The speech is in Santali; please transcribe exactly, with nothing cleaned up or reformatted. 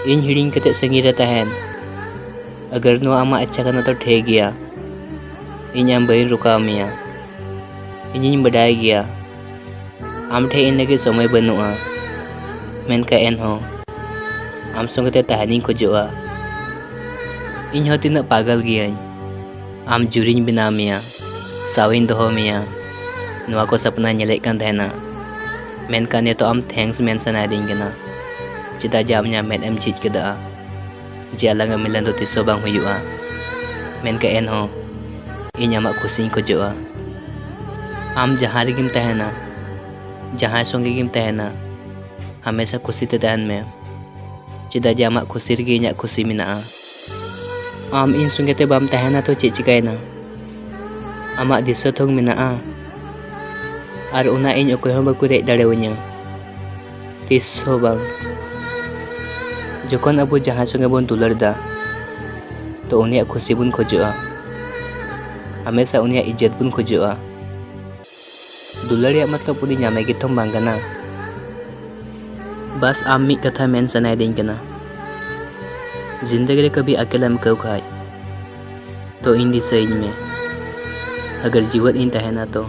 ᱤᱧ ᱦᱤᱲᱤᱧ ᱠᱟᱛᱮ ᱥᱟᱺᱜᱤᱧ ᱨᱮ ᱛᱟᱦᱮᱱ᱾ ᱟᱜᱟᱨ ᱱᱚᱣᱟ ᱟᱢᱟᱜ ᱤᱪᱪᱷᱟ ᱠᱟᱱᱟ ᱛᱚ ᱴᱷᱤᱠ ᱜᱮᱭᱟ, ᱤᱧ ᱟᱢ ᱵᱟᱹᱧ ᱨᱚᱠᱟᱣ ᱢᱮᱭᱟ᱾ ᱤᱧᱤᱧ ᱵᱟᱰᱟᱭ ᱜᱮᱭᱟ ᱟᱢ ᱴᱷᱮᱱ ᱤᱧ ᱞᱟᱹᱜᱤᱫ ᱥᱚᱢᱚᱭ ᱵᱟᱹᱱᱩᱜᱼᱟ, ᱢᱮᱱᱠᱷᱟᱱ ᱮᱱᱦᱚᱸ ᱟᱢ ᱥᱚᱸᱜᱮ ᱛᱮ ᱛᱟᱦᱮᱱᱤᱧ ᱠᱷᱚᱡᱚᱜᱼᱟ᱾ ᱤᱧ ᱦᱚᱸ ᱛᱤᱱᱟᱹᱜ ᱯᱟᱜᱚᱞ ᱜᱤᱭᱟᱹᱧ, ᱟᱢ ᱡᱩᱨᱤᱧ ᱵᱮᱱᱟᱣ ᱢᱮᱭᱟ, ᱥᱟᱶᱤᱧ ᱫᱚᱦᱚ ᱢᱮᱭᱟ, ᱱᱚᱣᱟ ᱠᱚ ᱥᱟᱯᱱᱟᱧ ᱧᱮᱞᱮᱫ ᱠᱟᱱ ᱛᱟᱦᱮᱱᱟ᱾ ᱢᱮᱱᱠᱷᱟᱱ ᱱᱤᱛᱚᱜ ᱟᱢ ᱛᱷᱮᱝᱠᱥ ᱢᱮᱱ ᱥᱟᱱᱟᱭᱮᱫᱤᱧ ᱠᱟᱱᱟ᱾ ᱪᱮᱫᱟᱜ ᱡᱮ ᱟᱢ ᱤᱧᱟᱹᱜ ᱢᱮᱫ ᱮᱢ ᱡᱷᱤᱡ ᱠᱮᱫᱟ ᱡᱮ ᱟᱞᱟᱝᱟᱜ ᱢᱤᱞᱚᱱ ᱫᱚ ᱛᱤᱥ ᱦᱚᱸ ᱵᱟᱝ ᱦᱩᱭᱩᱜᱼᱟ, ᱢᱮᱱᱠᱷᱟᱱ ᱮᱱᱦᱚᱸ ᱤᱧ ᱟᱢᱟᱜ ᱠᱷᱩᱥᱤᱧ ᱠᱷᱚᱡᱚᱜᱼᱟ᱾ ᱟᱢ ᱡᱟᱦᱟᱸ ᱨᱮᱜᱮᱢ ᱛᱟᱦᱮᱱᱟ, ᱡᱟᱦᱟᱸᱭ ᱥᱚᱸᱜᱮ ᱜᱮᱢ ᱛᱟᱦᱮᱱᱟ, ᱦᱟᱢᱮᱥᱟ ᱠᱷᱩᱥᱤ ᱛᱮ ᱛᱟᱦᱮᱱ ᱢᱮ, ᱪᱮᱫᱟᱜ ᱡᱮ ᱟᱢᱟᱜ ᱠᱷᱩᱥᱤ ᱨᱮᱜᱮ ᱤᱧᱟᱹᱜ ᱠᱷᱩᱥᱤ ᱢᱮᱱᱟᱜᱼᱟ᱾ ᱟᱢ ᱤᱧ ᱥᱚᱸᱜᱮ ᱛᱮ ᱵᱟᱢ ᱛᱟᱦᱮᱱᱟ ᱛᱚ ᱪᱮᱫ ᱪᱤᱠᱟᱹᱭᱮᱱᱟ? ᱟᱢᱟᱜ ᱫᱤᱥᱟᱹ ᱛᱷᱚᱝ ᱢᱮᱱᱟᱜᱼᱟ, ᱟᱨ ᱚᱱᱟ ᱤᱧ ᱚᱠᱚᱭ ᱦᱚᱸ ᱵᱟᱠᱚ ᱨᱮᱡ ᱫᱟᱲᱮᱣᱟᱹᱧᱟ, ᱛᱤᱥ ᱦᱚᱸ ᱵᱟᱝ᱾ ᱡᱚᱠᱷᱚᱱ ᱟᱵᱚ ᱡᱟᱦᱟᱸᱭ ᱥᱚᱸᱜᱮ ᱵᱚᱱ ᱫᱩᱞᱟᱹᱲ ᱫᱟ, ᱛᱚ ᱩᱱᱤᱭᱟᱜ ᱠᱷᱩᱥᱤ ᱵᱚᱱ ᱠᱷᱚᱡᱚᱜᱼᱟ, ᱦᱟᱢᱮᱥᱟ ᱩᱱᱤᱭᱟᱜ ᱤᱡᱽᱡᱚᱛ ᱵᱚᱱ ᱠᱷᱚᱡᱚᱜᱼᱟ᱾ ᱫᱩᱞᱟᱹᱲ ᱨᱮᱭᱟᱜ ᱢᱚᱛᱞᱚᱵ ᱩᱱᱤ ᱧᱟᱢᱮ ᱜᱮ ᱛᱷᱚᱢ ᱵᱟᱝ ᱠᱟᱱᱟ᱾ ᱵᱟᱥ ᱟᱢ ᱢᱤᱫ ᱠᱟᱛᱷᱟ ᱢᱮᱱ ᱥᱟᱱᱟᱭᱮᱫᱤᱧ ᱠᱟᱱᱟ, ᱡᱤᱱᱫᱮᱜᱤ ᱨᱮ ᱠᱟᱵᱷᱤ ᱟᱠᱮᱞᱟᱢ ᱟᱹᱭᱠᱟᱹᱣ ᱠᱷᱟᱡ ᱛᱚ ᱤᱧ ᱫᱤᱥᱟᱹᱭᱤᱧ ᱢᱮ, ᱟᱜᱟᱨ ᱡᱤᱣᱮᱫ ᱤᱧ ᱛᱟᱦᱮᱱᱟ ᱛᱚ